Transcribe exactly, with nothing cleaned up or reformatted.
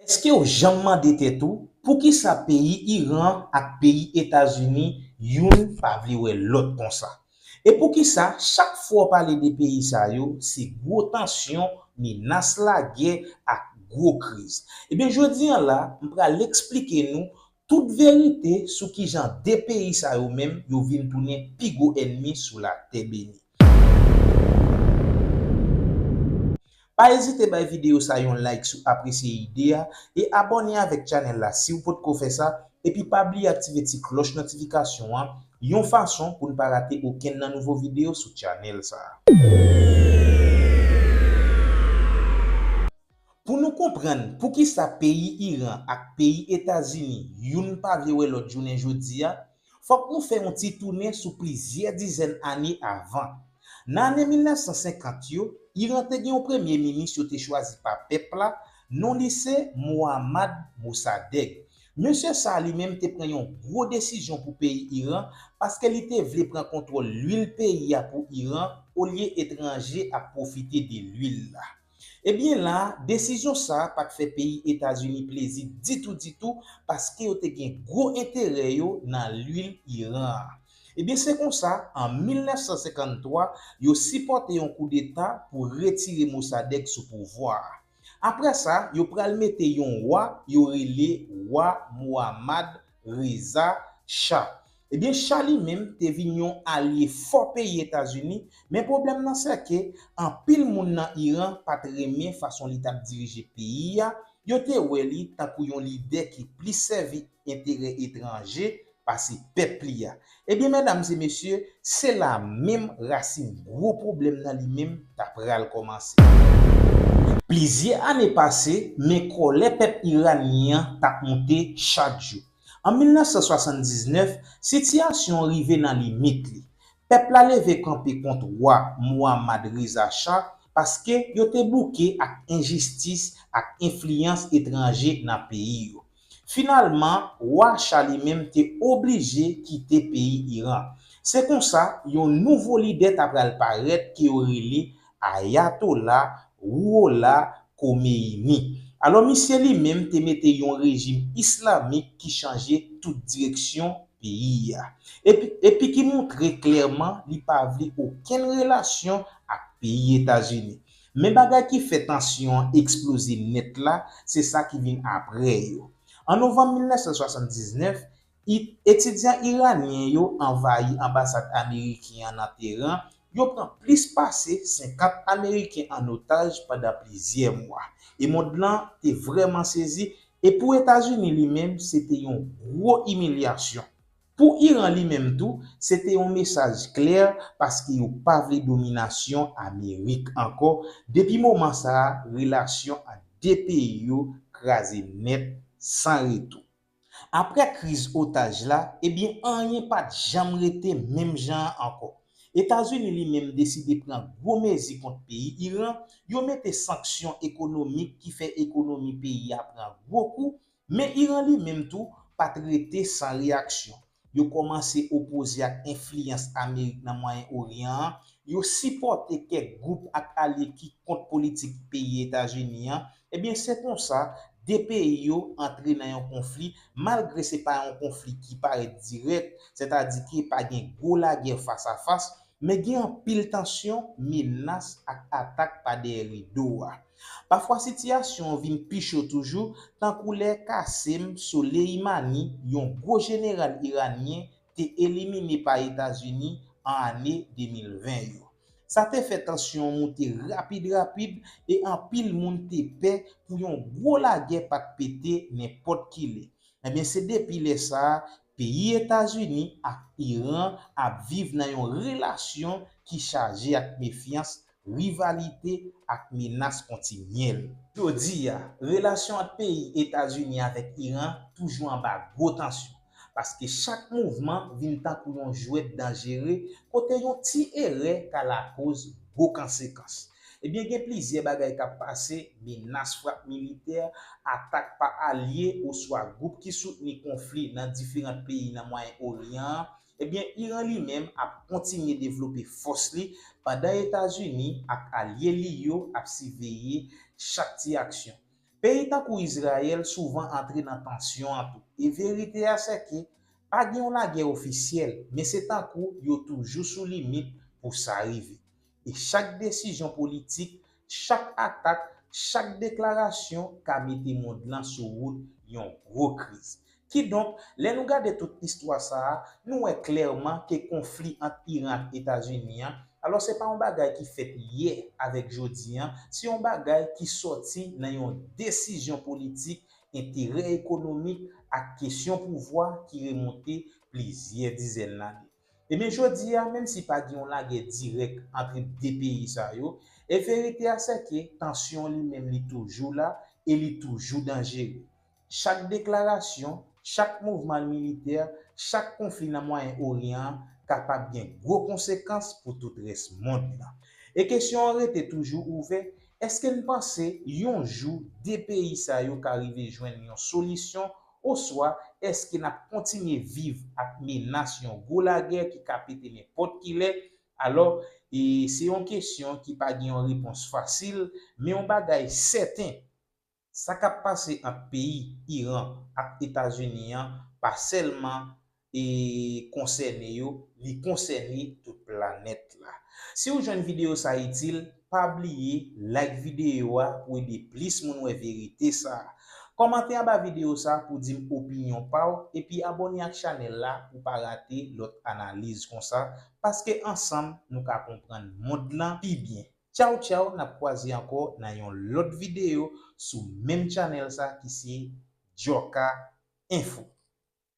Èske w janm mande tèt ou poukisa peyi Iran ak peyi Etazini youn pa vle wè lòt konsa? E poukisa chak fwa w pale de peyi sa yo, se gwo tansyon, menas lagè ak gwo kriz? Ebyen, jodi a la, m pral eksplike nou tout verite sou kijan de peyi sa yo menm yo vin tounen pi gwo ènmi sou latè beni. Pa ezite bay videyo sa yon like si w apresye ide a, e abòne avèk chanèl la si w potko fè sa, epi pa bliye aktive ti klòch notifikasyon an, yon fason pou n pa rate okenn nan nouvo videyo sou chanèl sa a. Pou nou konprann poukisa peyi Iran ak peyi Etazini youn pa vle wè lòt jounen jodi a, fòk nou fè yon ti tounen sou plizyè dizèn ane avan. Nan ane mil nèf san senkant yo, Iran te gen yon premye minis yo te chwazi pa pèp la, non li se Mohammad Mossadegh. Mesye sa a li menm te pran yon gwo desizyon pou peyi Iran, paske li te vle pran kontwòl lwil peyi a pou Iran, olye etranje ap pwofite de lwil la. Ebyen la, desizyon sa a pa t fè peyi Etazini plezi ditou, ditou, paske yo te gen gwo enterè yo nan lwil Iran an. Ebyen, se konsa, an mil nèf san senkanntwa, yo sipòte yon koudeta pou retire Mossadegh sou pouvwa a. Apre sa, yo pral mete yon wa, yo rele wa Mohammad Reza Shah. Ebyen, Shah li menm te vin yon alye fò peyi Etazini, men pwoblèm nan se ke anpil moun nan Iran pa t renmen fason li t ap dirije peyi a, yo te wè li tankou yon lidè ki plis sèvi enterè etranje pase pèp li a. Ebyen, medam e mesye, se la menm rasin gwo pwoblèm nan li menm ta pral kòmanse. Plizyè ane pase, men kòlè pèp iranyen an t ap monte chak jou. An mil nèf san swasanndiznèf, sitiyasyon an rive nan limit li. Pèp la leve kanpe kont wa Mohammad Reza Shah paske yo te bouke ak enjistis ak enfliyans etranje nan peyi yo. Finalman, wa Shah li menm te oblije kite peyi Iran. Se konsa, yon nouvo lidè ta pral parèt ke yo rele Ayatollah Ruhollah Khomeini. Alò, misye li menm te mete yon rejim islamik ki chanje tout direksyon peyi a. Epi, epi ki montre klèman li pa vle okenn relasyon ak peyi Etazini. Men bagay ki fè tansyon an eksploze nèt la, se sa ki vin apre yo. An novanm mil nèf san swasanndiznèf, i-, etidyan iranyen yo anvayi anbasad ameriken an nan Teheran, yo pran plis pase senkant Ameriken an otaj pandan plizyè mwa. E mond lan te vrèman sezi, e pou Etazini li menm, se te yon gwo imilyasyon. Pou Iran li menm tou, se te yon mesaj klè paske yo pa vle dominasyon Amerik ankò. Depi moman sa a, relasyon ant de peyi yo kraze nèt san retou. Apre kriz otaj la, ebyen, anyen pa t janm rete menm jan an ankò. Etazini li menm deside pran gwo mezi kont peyi Iran, yo mete sanksyon ekonomik ki fè ekonomi peyi a pran gwo kou, men Iran li menm tou pa t rete san reyaksyon. Yo kòmanse opoze ak enfliyans Amerik nan Mwayen Oryan an, yo sipòte kèk gwoup ak alye ki kont politik peyi Etazini an, ebyen, se konsa, de peyi yo antre nan yon konfli, malgre se pa yon konfli ki parèt dirèk, sètadi ke pa gen gwo lagè fas a fas, men gen anpil tansyon, menas ak atak pa dèyè rido a. Pafwa sitiyasyon an vin pi cho toujou, tankou lè Qasem Soleimani, yon gwo jeneral iranyen, te elimine pa Etazini an ane de mil ven yo. Sa te fè tansyon an moute rapid rapid e anpil moun te pè pou yon gwo lagè pa t pete nenpòt kilè. Ebyen, se depi lè sa a, peyi Etazini ak Iran ap viv nan yon relasyon ki chaje ak mefyans, rivalite ak menas kontinyèl. Jodi a, relasyon ant peyi Etazini avèk Iran toujou anba gwo tansyon, paske chak mouvman vin tankou yon jwèt danjere kote yon ti erè ka lakoz gwo konsekans. Ebyen, gen plizyè bagay k ap pase, menas frap militè, atak pa alye oswa gwoup ki soutni konfli nan diferan peyi nan Mwayen Oryan an, ebyen, Iran li menm ap kontinye devlope fòs li, pandan Etazini ak alye li yo ap siveye chak ti aksyon. Peyi tankou Izrayèl souvan antre nan tansyon an tou. E verite a se ke pa gen yon lagè ofisyèl, men se tankou yo toujou sou limit pou sa rive. E chak desizyon politik, chak atak, chak deklarasyon ka mete mond lan sou wout yon gwo kriz. Kidonk, lè nou gade tout istwa sa a, nou wè klèman ke konfli ant Iran ak Etazini an, alò se pa yon bagay ki fèt yè avèk jodi an, se yon bagay ki sòti nan yon desizyon politik, enterè ekonomik ak kesyon pouvwa ki remonte plizyè dizèn lane. Ebyen, jodi a, menm si pa gen yon lagè dirèk ant de peyi sa yo, e verite a se ke tansyon li menm li toujou la e li toujou danjere. Chak deklarasyon, chak mouvman militè, chak konfli nan Mwayen Oryan an kapab gen gwo konsekans pou tout rès mond lan. E kesyon an rete toujou ouvè, èske n panse yon jou de peyi sa yo ka rive jwenn yon solisyon, oswa èske n ap kontinye viv ak menas yon gwo lagè ki ka pete nenpòt ki lè? Alò, e se yon kesyon ki pa gen yon repons fasil, men yon bagay sèten, sa k ap pase ant peyi Iran ak Etazini an pa sèlman e konsène yo, li konsène tout planèt la. Si w jwenn videyo sa itil, pa bliye like videyo a pou ede plis moun wè verite sa a. Kòmante anba videyo sa pou di m opinyon pa w, epi abòne ak chanèl la pou pa rate lòt analiz konsa, paske ansanm nou ka konprann mond lan pi byen. Tchaw tchaw, n ap kwaze ankò nan yon lòt videyo sou menm chanèl sa ki se Djòka Enfo.